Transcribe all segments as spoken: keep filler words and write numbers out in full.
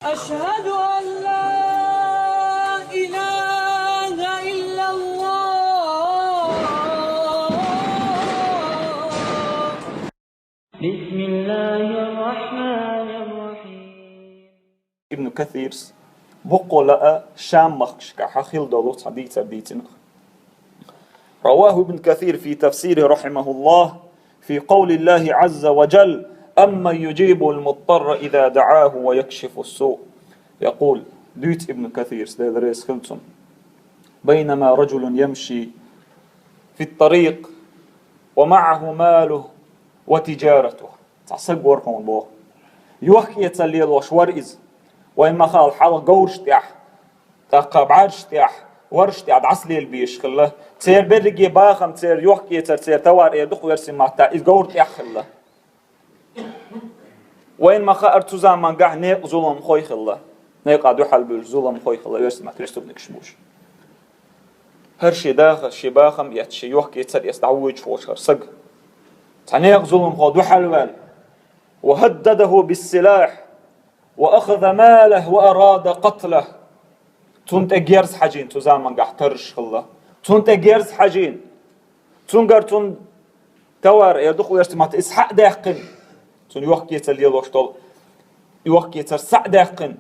أشهد أن لا إله إلا الله. بسم الله الرحمن الرحيم. Ибн Касира боккъала а Шам махкашка хьахил долу цхьа дийцар дийцина. رواه ابن كثير في تفسيره رحمه الله في قول الله عز وجل: أمن يجيب المضطر إذا دعاه ويكشف السوء. يقول, дуьйцу Ибн Касира, Дела реза хила цунна: بينما رجل يمشي في الطريق ومعه ماله وتجارته. Цхьа саг вара хьуна боху. Йохк-эцар лелош вара иза. Вайн ма хаьлла хьалха говраш тӀехь, тӀаккха бӀаьржаш тӀехь, вараш тӀехь дӀасалелабеш хилла. Церан берриге бахам, церан йохк-эцар, церан товар эр ду-кх оьрсийн маттахь, иза говра тӀехь хилла. Вайн ма хаьара, цу замангахь некъа зуламхой хилла. Некъа дуьхьал буьллуш зуламхой хилла, оьрсийн маттахь преступникаш бу уьш. ХӀара шен даха, шен бахам эцна, шен йохк-эцар эцна дӀавоьдуш волуш хӀара саг цхьа некъа зуламхо дуьхьал ваьлла. وهدده بالسلاح وأخذ ماله وأراد قتله. Цунна тӀе герз хьажийна цу замангахь тарраш хилла. Цунна тӀе герз хьажийна. Цуьнгара цунна товар, эр ду-кх оьрсийн маттахь, иза схьа а даьккхина. Цунна йохк-эцар лелош долу йохк-эцар схьа а даьккхина.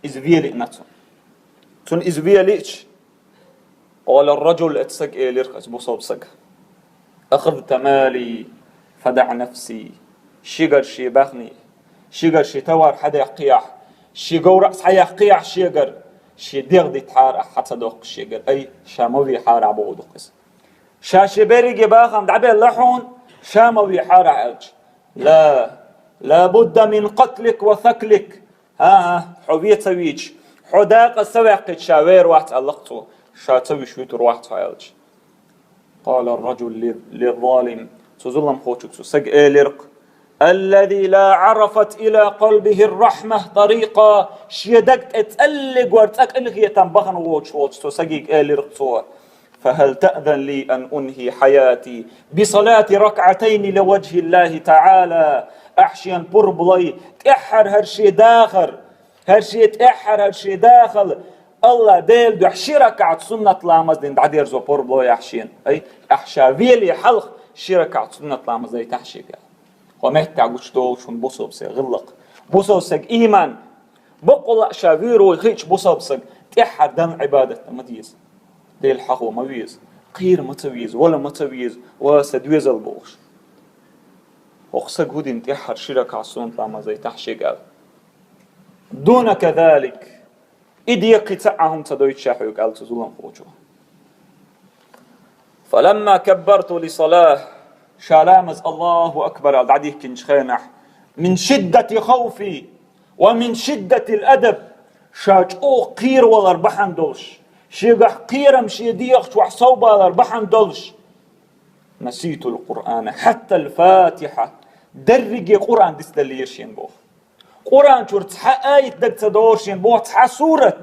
Иза вен лиъна цунна. Цунна иза вен лиъча, قال الرجل, оцу сага элира-кх, оцу бусалба сага: أخذت مالي فدع نفسي. Шегара шен бахам, шегара шен товар схьадаьккхи ахь, шен говра а схьаяьккхи ахь шегара, шен дегӀ дитахьара ахь, схьа ца доккху шегара. Ай, ша ма вехьара ахь, боху ду-кх иза. Ша шен берриге бахам дӀабелла хьуна, ша ма вехьара ахь аьлча. لا، لا بد من قتلك وثكلك. ХӀан-хӀа, хьо вен ца вийча, хьо дакъаза ца ваьккхича, ша вер вац аьлла-кх цо, ша ца вуьйш вуьтур вац хьо аьлча. قال الرجل للظالم. Цу зуламхочуьнга цу сага элира-кх: الذي لا عرفت إلى قلبه الرحمة طريقا. Шен даг тӀе цӀаллиг вара цӀа къинхетам бахана воцуш волчу цу сагийга элира-кх цо: فهل تأذن لي أن أنهي حياتي بصلاة ركعتين لوجه الله تعالى؟ Ахь шена пурба лой, тӀаьххьара хӀара шен дахар, хӀара шен тӀаьххьара хӀара шен дахар, АллахӀ Делан дуьхьа ши ракаӀат суннат ламаз дина дӀадерзо пурба лой ахь шена. Ай, ахь ша веле хьалха ши ракаӀат суннат ламаз дайтахь шега. Хьо меттехь гучудолуш хӀума бусалба стеган гӀиллакх. Бусалба стеган ийман. Баккъалла а ша вуьйр вуй хиъча бусалба стаг, тӀаьххьара Далла Ӏибадат дан ма деза. Дела хьахо ма веза, кхера ма ца веза, вала ма ца веза, ва сан доьзал бохуш. ХӀокху сага хӀун дина тӀаьххьара ши ракаӀат суннат ламаз дайтахь шега аьлла. دون كذلك. И дегӀ кхин цхьа а хӀума ца дойтуш ша хьоьга аьлла цу зуламхочо. فلما كبرت للصلاة, ша ламаз Аллаху акбар аьлла дӀадихкинчу хенахь, من شدة خوفي ومن شدة الأدب, ша чӀогӀа кхеравалар бахьана долуш, шегахь кхерам шен дегӀах чохь совбалар бахьана долуш, نسيت القرآن حتى الفاتحة, дерриге Къуръан дицделлера шена боху. Къуръан чуьра цхьа аят дага ца догӀура шена боху, цхьа сурат,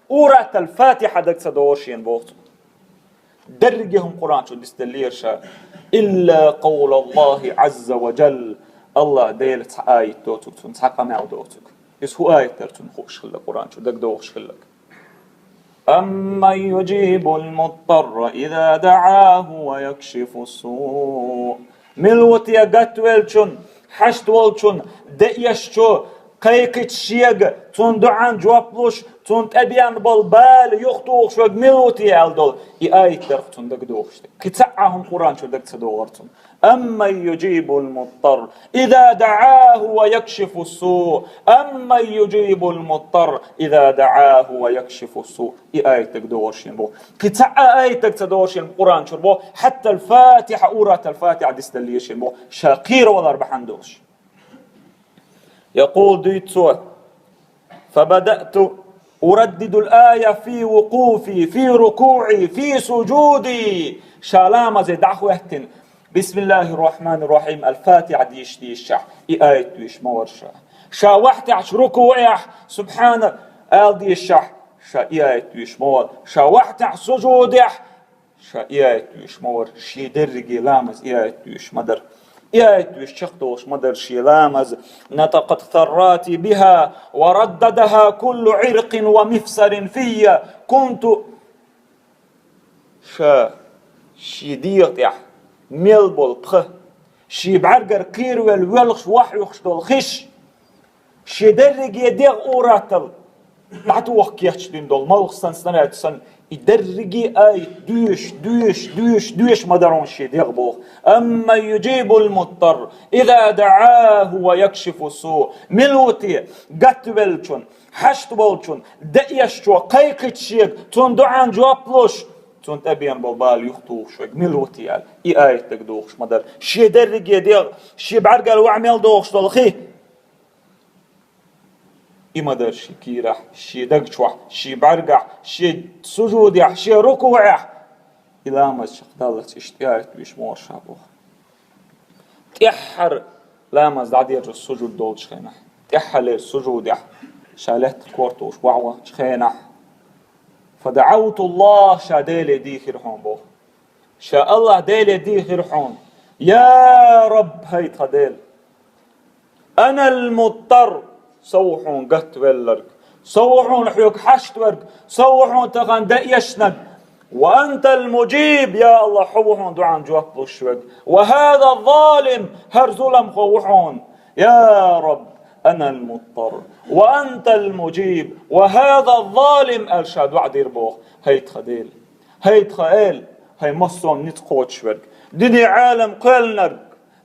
Суратал Фатиха дага ца догӀура шена боху цо. Дерриге хӀума Къуръан чуьра дицделлера ша. إلا قول الله عز وجل, АллахӀ Делан цхьа аят доцург цунна, цхьа къамел доцург. Иза хӀун аят дара цунна хууш хилла Къуръан чуьра дага догӀуш хилларг? أمن يجيب المضطر إذا دعاه ويكشف السوء. Мила ву те гатвеллачун, хьашт волчун, деэшчу, кхайкхича шега, цунна дуӀан жоп луш, цунна тӀебеана болу бала юхатухуш верг мила ву те аьлла долу, и аят дара цунна дага догӀуш дерг. Кхин цхьа а хӀума Къуръан чуьра дага ца догӀура цунна. أمن يجيب المضطر إذا دعاه ويكشف السوء. أمن يجيب المضطر إذا دعاه ويكشف السوء. И аят дага догӀура шена боху. Кхин цхьа а аят дага ца догӀура шена Къуръан чуьра боху. حتى الفاتحة, Суратал Фатиха дицделлера шена боху. Ша кхеравалар бахьана долуш. يقول, дуьйцу цо: فبدأت أردد الآية في وقوفي، في ركوعي، في سجودي. Ша ламазе дӀахӀоьттина, بسم الله الرحمن الرحيم, ал-Фатиха дийша дийшахь, и аят доьшуш ма вара ша. Ша вахьтехь рукуӀехь, Субхьана ала дийшахь, ша и аят доьшуш ма вара. Ша вахьтехь сужудехь, ша и аят доьшуш ма вара, шен дерриге ламаз и аят доьшуш ма дара. И аят вуьш чекхдолуш ма дара шен ламаз: «نطقت ثراتي بها ورددها كل عرق ومفصل في كنت». Ша шен дегӀа тӀехь мел болу пха, шен бӀаьргара кхеравелла воьлхуш вохьуьйтуш долу хиш, шен дерриге дегӀ ур-атталла дӀатоха кечдина долу малх санна, снаряд санна, и дерриге аят доьшуш, доьшуш, доьшуш, доьшуш ма дара хьуна шен дегӀ боху. «أمن يجيب المضطر إذا دعاه ويكشف السوء». Мила ву те гатвеллачун, хьашт волчун, деэшчо кхайкхича шега, цунна дуӀан жоп луш, цунна тӀебеана болу бала юхатухуш верг мила ву те аьлла, и аят дагадогӀуш ма дара. Шен дерриге дегӀ, шен бӀаьргара ваьӀ мел догӀуш долу хи. И ма дара шен кийрахь, шен даг чохь, шен бӀаьргахь, шен сужудехь, шен рукуӀехь. И ламаз чекхдаллалц иштта и аят вуьш ма вара ша боху. ТӀаьххьара ламаз дӀадерзо сужуд долчу хенахь, тӀаьххьара сужудехь ша лаьттах кортуш ваьӀвачу хенахь, «فدعوت الله», ша Деле дийхира хьуна боху. Ша АллахӀ Деле дийхира хьуна: «يا رب, хӀай тхан Дела, أنا المضطر, со ву хьуна гатвелларг, со ву хьуна хьоьга хьашт верг, со ву хьуна тахана деэшнарг. وأنت المجيب, я АллахӀ, хьо ву хьуна дуӀан жоп луш верг. وهذا الظالم, хӀара зуламхо ву хьуна. يا رب, أنا المضطر, وأنت المجيب, وهذا الظالم», аьлла ша доӀа дира боху. ХӀай тхан Дела, хӀай тхан Эла, хӀай массо а ницкъ кхочуш верг, дуьне, Ӏалам кхоьллинарг,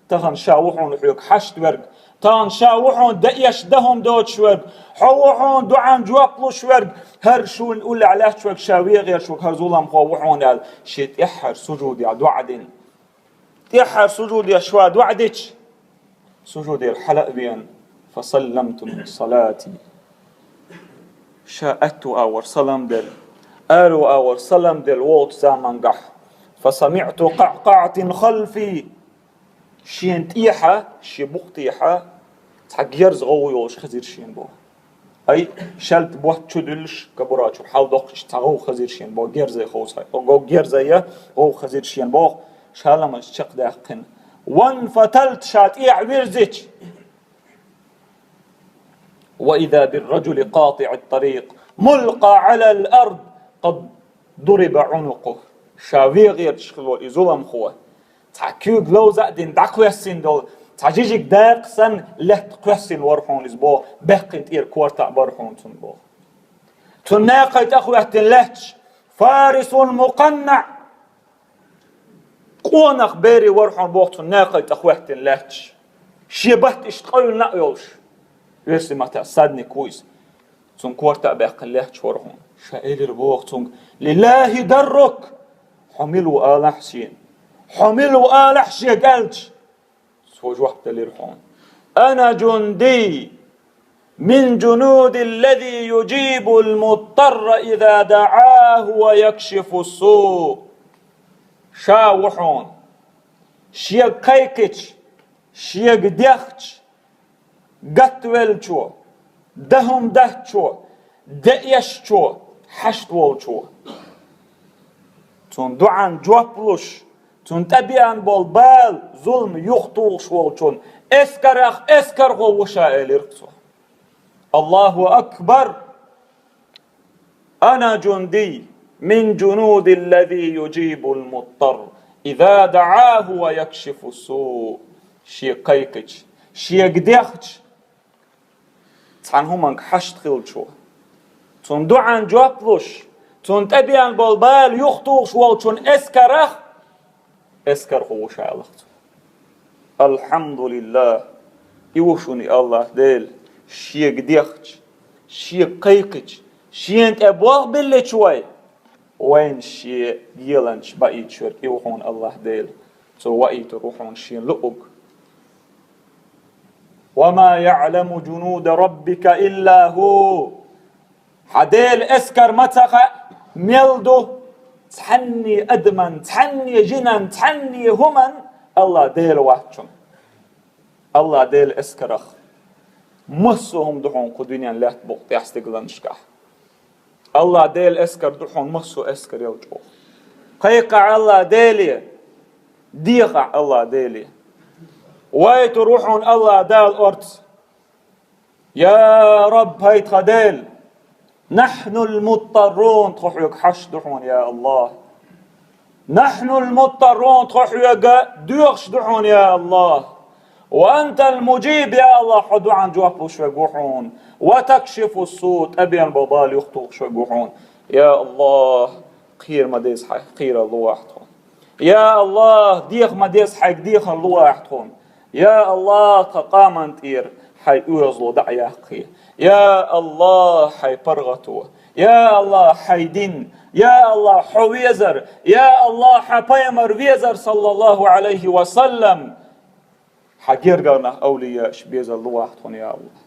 тахана ша ву хьуна хьоьга хьашт верг, тахана ша ву хьуна деэш дан хӀума доцуш верг, хьо ву хьуна дуӀан жоп луш верг, хӀара шуна уллехь лаьтташ верг, ша вен гӀерташ верг, хӀара зуламхо ву хьуна аьлла, шен тӀаьххьара сужудехь доӀа дина. ТӀаьххьара сужудехь ша доӀа дича, сужудера хьала а веана, «فسلمت من صلاتي». Ша аьтту агӀор салам делла, аьрру агӀор салам делла волчу замангахь, «فسمعت قعقعة خلفي». Шена тӀехьа, шен букъ тӀехьа цхьа герз гӀовгӀа йолуш хезира шена боху. Ай, шаьлта ботта чу дуьллуш, кабура чу хьал доккхуш цхьа гӀовгӀа хезира шена боху, герзай ховсхьа. Герзай гӀовгӀа хезира шена боху, ша ламаз чекхдаьккхина. «وانفتلت», ша тӀехьа вирзича. «وإذا بالرجل قاطع الطريق ملقى على الأرض قد ضرب عنقه». Ша вен гӀерташ хилла и зуламхо, цхьа куьйга ловза а дина дӀакхоьссина долу, цхьа жижиг дакъа санна лаьтта кхоьссина вара хьуна иза боху, баьккхина тӀера корта а бара хьуна цунна боху. Цунна накхий тӀе хӀоьттина лаьтташ, «فارس مقنع». Къонах бер вара хьуна боху цунна накхий тӀе хӀоьттина лаьтташ. Шен батта иштта къевлина а йолуш. Оьрсийн маттахь садник ву иза. Цунна корта а баьккхина лаьтташ вара хьуна. Ша элира боху цуьнга: «لله درك. Хьо мила ву алахь шена. Хьо мила ву алахь шега», аьлча, цо жоп делира хьуна: «أنا جندي من جنود الذي يجيب المضطر إذا دعاه ويكشف السوء». Ша ву хьуна шега кхайкхича, шега дехча, гатвеллачо, дан хӀума даттачо, деэшчо, хьашт волчо. Цунна дуӀан жоп луш, цунна тӀебеана болу бала, зулам юхатухуш волчун эскарах эскархо ву ша, элира цо. Аллаху акбар! «أنا جندي من جنود الذي يجيب المضطر إذا دعاه ويكشف السوء». Шега кхайкхича, шега дехча, цхьана хӀуманга хьашт хиллачо, цунна дуӀан жоп луш, цунна тӀебеана болу бала юхатухуш волчун эскарах эскархо ву ша, аьлла цо. Алхьамдулиллах! И ву шуна и Аллах Дела, шега дехча, шега кхайкхича, шена тӀе болх биллича вай, вайна шен геланча баийтуш верг и ву хьуна Аллах Дела. Цо ваийтур ву хьуна шена луъург. «وما يعلم جنود ربك إلا هو». Хьан Делан эскар ма ца хаьа мел ду цхьанне адаман, цхьанне жинан, цхьанне хӀуман Аллах Дела вац шуна. Аллах Делан эскарах массо а хӀума ду хьуна кху дуьненан лаьтта букъа тӀехь стигланашкахь. Аллах Делан эскар ду хьуна массо а эскарел чӀогӀа. Кхайкхахь Аллах Деле, дехахь Аллах Деле. Вайтур ву хьуна Аллах Дала орц. Я Раб, хӀай тха Дела! نحن المضطرون, тхо хьоьга хьашт ду хьуна, я Аллах. نحن المضطرون, тхо хьоьга доьхуш ду хьуна, я Аллах. وأنت المجيب, я Аллах, хьо дуӀан жоп луш верг ву хьуна. وتكشف السوء, тӀабена болу бала юхатухуш верг ву хьуна. Я Аллах, кхера ма деза хьайх кхерар луш ву ахь тхуна. Я Аллах, деха ма деза хьайга дехар луш ву ахь тхуна. Я Аллах, тхан къоман тӀера хьайн оьгӀазло дӀа а яккхий. Я Аллах, хьайн паргӀато. Я Аллах, хьайн дин. Я Аллах, хьо везар. Я Аллах, хьан пайхамар везар, саллаллаху Ӏалайхи ва саллам. Хьан гергара нах, авлияаш безар луш ву ахь тхуна, я Аллах.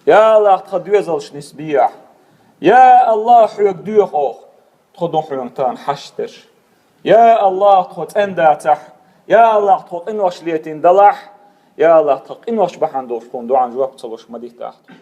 Я Аллах, тхан доьзалш нисбехьа. Я Аллах, хьоьга доьху оха. Тхо ду хьуна тахана хьашт дерш. Я Аллах, тхо цӀена дацахь, я Аллах, тхо къинош летийна далахь, я Аллах, тхан къинош бахьана долуш тхуна дуӀан жоп ца луш ма дита ахь тхо.